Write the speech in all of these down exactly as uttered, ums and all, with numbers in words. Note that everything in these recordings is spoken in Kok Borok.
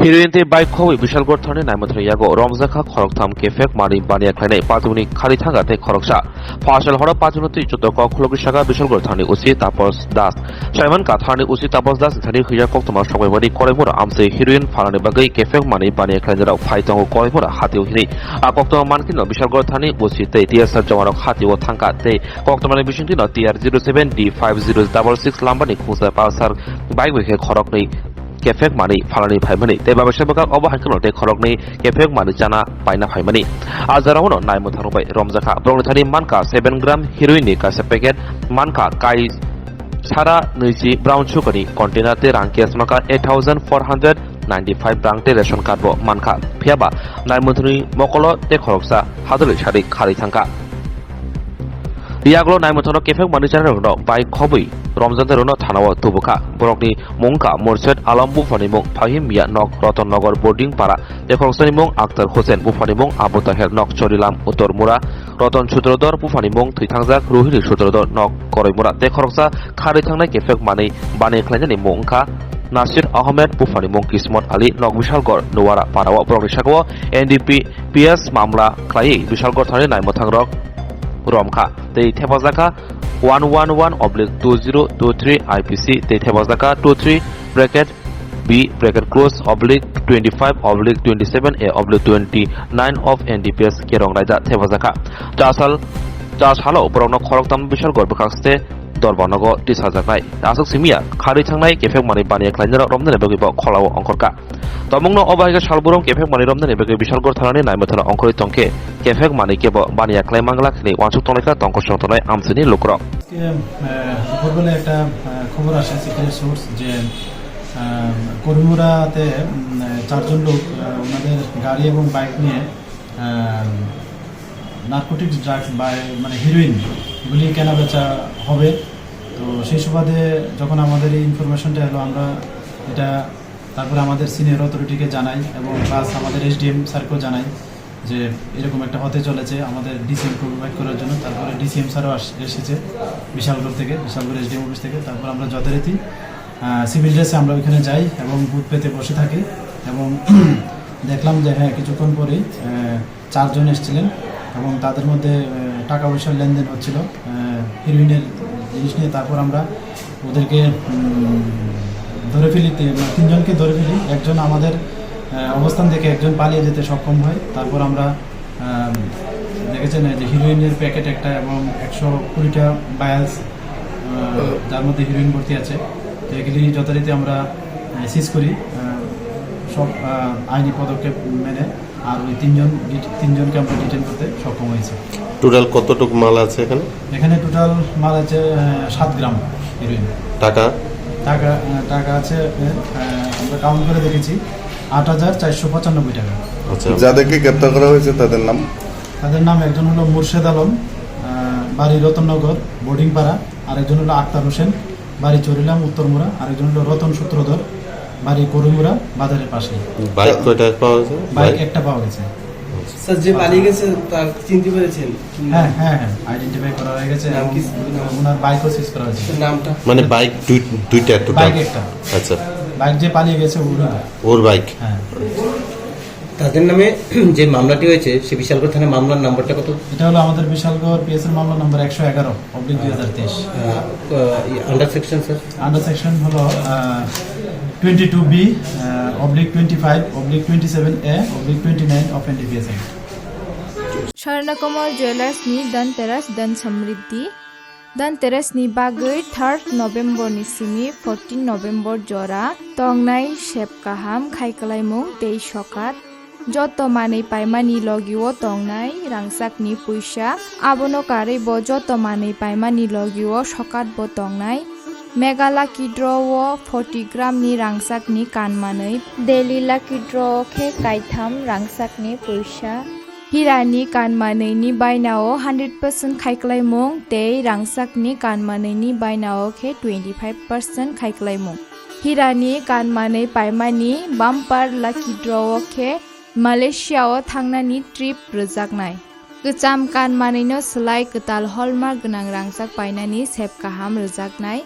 Heroin tei bike khobwi Bishalgarh thani naimwthangni yago romjakha khoroktham kephek manwi baniya khlainai patimuni khari thangkha tei khoroksa. Phasal horo patimuni twi chuddo kok khulogwi saka Bishalgarh thani O C Tapas Das. Saiman Kathar ni O C Tapas Das ni thani hwya koktwma sokbaimani Koraimura amchwi heroin phalani bagwi kephek manwi baniya khlainairok phai tongo Koraimura hatio hinwi. A koktwma mankhe no Bishalgarh thani O C tei T S R jawanrok hatio thangkha tei koktwmani bisingtwi no T R zero seven D five zero double six lambani khungsa Pulsar bike bai khe khoroknwi kephek manwi phalani phaimani tei babaisa bwkak obo hai kheno tei khoroknwi kephek manwi chana paina phaimani. A jora o no naimwthang rok bai romjakha. Borokni thani mankha seven gram heroin ni kaisa packet, mankha kai sara nwichi brown sugar ni container tei rang cash mankha eight thousand four hundred ninety five rang tei ration card bo mankha. Phiyaba naimwthangni mokolo tei khoroksa hadwlwi sari kharwi thangkha. Yagulo naimwthangno kephek manwi chanai rokno bai khobwi romjaknai rokno thana o tubukha. Borokni mung wngkha Murshid Alam buphani mung Fahim Miya nok Roton Nagar Boarding Para, tei khoroksani mung Akhtar Hussain buphani mung Abu Tahir nok Chorilam Uttor Mura, Roton Sutradhar buphani mung thwithangjak Rohini Sutradhar nok Koraimura, tei khoroksa kharwi thangnai kephek manwi baniya khlainani mung wngkha Nasir Ahmed buphani mung Kismot Ali nok Bishalgarh Nuwara Para o borokni saka o N D P P S mamla khlaiwi Bishalgarh thani naimwthang rok romkha tei thepajakha one one one oblique two zero two three I P C tei thepajakha two three bracket B bracket close oblique twenty five oblique twenty seven A oblique twenty nine of N D P S kerong raida thepajakha. Chasal, chasalo borokno khoroktham Bishalgarh bwkhakste dorbanogo tisajaknai. Aswk simiya kharwi thangnai kephek manwi baniya khlainai rok romnani bagwi bo kholao ongkhorkha. Tongmungno obo hai khe salburum kephek manwi romnani bagwi Bishalgarh thanani naimwthangno ongkhorwi tongkhe, kephek manwi kebo baniya khlai mangla hwnwi uansuk tonglaikha tongkosong tongnai amchini lukurok. আজকে, আহ, দুপুরবেলা একটা, আহ, খবর আসে secret source যে, আহ, করিমুরাতে, উম, আহ, চারজন লোক, আহ, ওনাদের গাড়ি এবং বাইক নিয়ে, আহ, নার্কোটিক্স ড্রাগস বা, মানে, হিরোইন, এগুলি কেনাবেচা হবে। তো সেই সুবাদে যখন আমাদের এই ইনফরমেশনটা এলো, আমরা এটা তারপরে আমাদের সিনিয়র অথরিটিকে জানাই এবং প্লাস আমাদের এসডিএম স্যারকেও জানাই যে এরকম একটা হতে চলেছে, আমাদের ডিসিএম প্রোভাইড করার জন্য। তারপরে ডিসিএম স্যারও আস-, এসেছে বিশালগড় থেকে, বিশালগড় এসডিএম অফিস থেকে। তারপর আমরা যথারীতি, আহ, সিভিল ড্রেসে আমরা ওইখানে যাই এবং বুথ পেতে বসে থাকি এবং দেখলাম যে হ্যাঁ, কিছুক্ষণ পরেই, আহ, চারজন এসেছিলেন এবং তাদের মধ্যে, আহ, টাকা পয়সার লেনদেন হচ্ছিল, আহ, হিরোইনের জিনিস নিয়ে। তারপর আমরা ওদেরকে, উম, ধরে ফেলি, তি-, তিনজনকে ধরে ফেলি। একজন আমাদের, আহ, অবস্থান থেকে একজন পালিয়ে যেতে সক্ষম হয়। তারপর আমরা, আহ, দেখেছেন এই যে হিরোইনের প্যাকেট একটা এবং একশো কুড়িটা ভায়ালস, আহ, যার মধ্যে হিরোইন ভর্তি আছে। তো এগুলি যথারীতি আমরা, আহ, সিজ করি, আহ, সব, আহ, আইনি পদক্ষেপ মেনে। আর ওই তিনজন ডিট-, তিনজনকে আমরা ডিটেইন করতে সক্ষম হয়েছি। টোটাল কতটুকু মাল আছে এখানে? এখানে টোটাল মাল আছে, আহ, সাত গ্রাম হিরোইন। টাকা? টাকা, আহ, টাকা আছে আপনার, আহ, আমরা কাউন্ট করে দেখেছি, আট হাজার চারশো পঁচানব্বই টাকা। আচ্ছা। যাদেরকে গ্রেপ্তার করা হয়েছে তাদের নাম? তাদের নাম একজন হলো মুর্শেদ আলম, আহ, বাড়ি রতননগর, বোর্ডিং পাড়া, আর একজন হলো আক্তার হোসেন, বাড়ি চরিলাম উত্তরমুড়া, আরেকজন হলো রতন সূত্রধর, বাড়ি করিমুড়া বাজারের পাশে। বাইক কয়টা পাওয়া গেছে? Bike bike? একটা পাওয়া গেছে। স্যার, যে পালিয়ে গেছে, তার চিনতে পেরেছেন? হ্যাঁ, হ্যাঁ, হ্যাঁ, আইডেন্টিফাই করা হয়ে গেছে নাম এবং কি? ওনার বাইকও সিজ করা হয়েছে। নামটা? মানে বাইক দুই-, দুইটা টোটাল? বাইক একটা। আচ্ছা। বাইক যে পালিয়ে গেছে, ওর। ওর বাইক? হ্যাঁ। তাদের নামে যে মামলাটি হয়েছে, সে বিশালগড় থানায় মামলার নাম্বারটা কত? এটা হলো আমাদের বিশালগড় পিএস এর মামলা নাম্বার একশো এগারো অবলিক দুই হাজার তেইশ। Uh, uh, under section, sir? Under section হলো, uh, twenty two B, uh, oblique twenty five, oblique twenty seven A, oblique twenty nine of NDPS act. Swarnakamal jewellers ni Dhanteras Dhan Samriddhi. Dhanteras ni bagwi third November ni simi fourteen November jora tongnai sep kaham khai kwlaimung tei sokat. Joto manwi paimani logio tongnai rangchakni puisa, abono karwi bo joto manwi paimani logio sokat bo tongnai. Mega Lucky Draw o forty gram ni rangchakni kan manwi, Daily Lucky Draw o khe kaitham rangchakni puisa. Hirani kan manwini bainao hundred percent khai kwlaimung tei rangchakni kan manwini bainao khe twenty five percent khai kwlaimung. Hirani kan manwi paimani bumper lucky draw o khe Malaysia o thangnani trip rwjaknai. Kwcham kan manwino swlai kwtal hallmark gwnang rangchak painani sep kaham rwjaknai.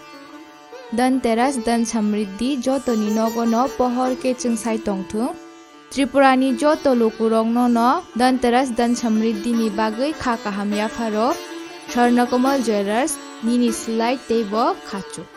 Dhanteras, Dhan Samriddhi jotoni nogo no pohor khe chwngsai tongthung. Tripura ni joto lukurok no no Dhanteras, Dhan Samriddhi ni bagwi kha kaham yapharo. Swarnakomal Jewellers, nini slai tei bo khachuk.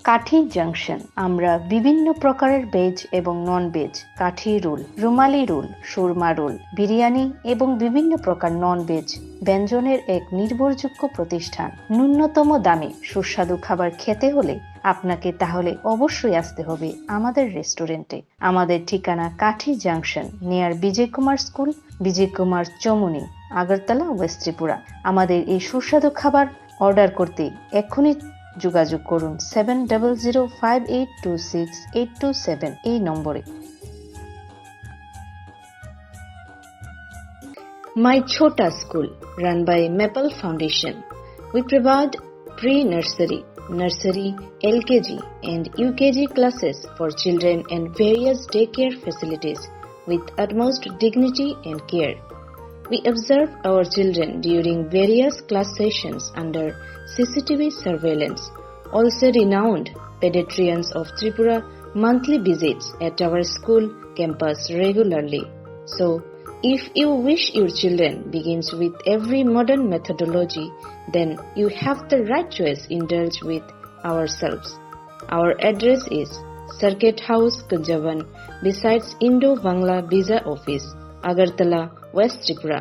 কাঠি জাংশন, আমরা বিভিন্ন প্রকারের ভেজ এবং non veg, কাঠি রোল, রুমালি রোল, সুরমা রোল, বিরিয়ানি এবং বিভিন্ন প্রকার non veg ব্যঞ্জনের এক নির্ভরযোগ্য প্রতিষ্ঠান। ন্যূনতম দামে সুস্বাদু খাবার খেতে হলে আপনাকে তাহলে অবশ্যই আসতে হবে আমাদের রেস্টুরেন্টে। আমাদের ঠিকানা Kathi junction, near Bijoy Kumar school, Bijoy Kumar Chowmuhani, Agartala, west Tripura. আমাদের এই সুস্বাদু খাবার অর্ডার করতে এক্ষুনি যোগাযোগ করুন seven double zero five eight two six eight two seven এই নম্বরে। My Chhota School, run by Maple Foundation. We provide pre-nursery, nursery, L K G and U K G classes for children and various daycare facilities with utmost dignity and care. We observe our children during various class sessions under C C T V surveillance. Also, renowned pediatricians of Tripura monthly visits at our school campus regularly. So, if you wish your children begins with every modern methodology, then you have the right choice. Indulge with ourselves. Our address is Circuit House, Kunjaban, besides Indo-Bangla Visa Office, Agartala, West Tripura.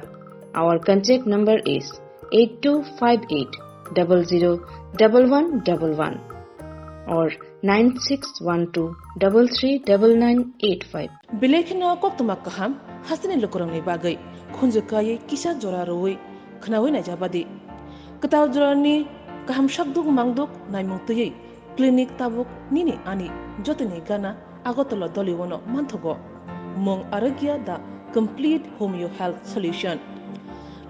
Our contact number is eight two five eight double zero double one double one or nine six one two double three double nine eight five. Belai kheno koktwma kaham hasteni lukurokni bagwi khunju kaiwi kisa jora rwui khwnaui naijabadi. Kwtal jorani kaham sakduk mangduk naimung twiwi clinic tabuk nini ani jotoni gana Agartala Doliwono manthogo. Mung Arogya the complete homeo health solution.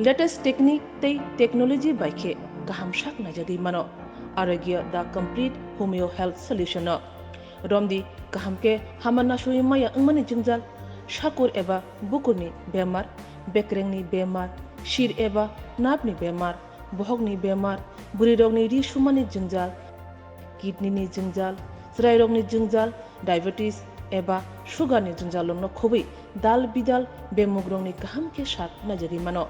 Latest technique tei technology bai khe kaham sak naijagwi mano Arogya the complete homeo health solution no. Romdi kaham khe hama nasui maya wngmani jwngjal, sakur eba bukurni bemar, bekrengni bemar, sir eba napni bemar, bohokni bemar, bwrwirokni ri sumani jwngjal, kidney ni jwngjal, chwrairokni jwngjal, diabetes eba sugar ni jwngjal rokno khobwi dal bidal bemugrokni kaham khe sak naijagwi mano.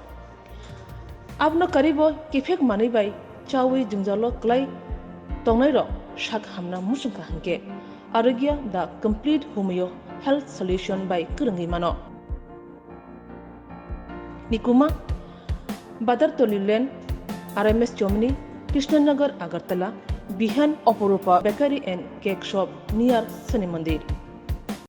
Abono karibo kiphek manwi bai chawi jwngjalo kwlai tongnairok sak hamna muchungkha hinkhe Arogya the complete homeo health solution bai kwrwngwi mano. Nikuma, Badartoli Lane, R M S Chomni, Krishnanagar, Agartala, Bihan, Oporupa Bakery and Cake Shop near Shani Mandir.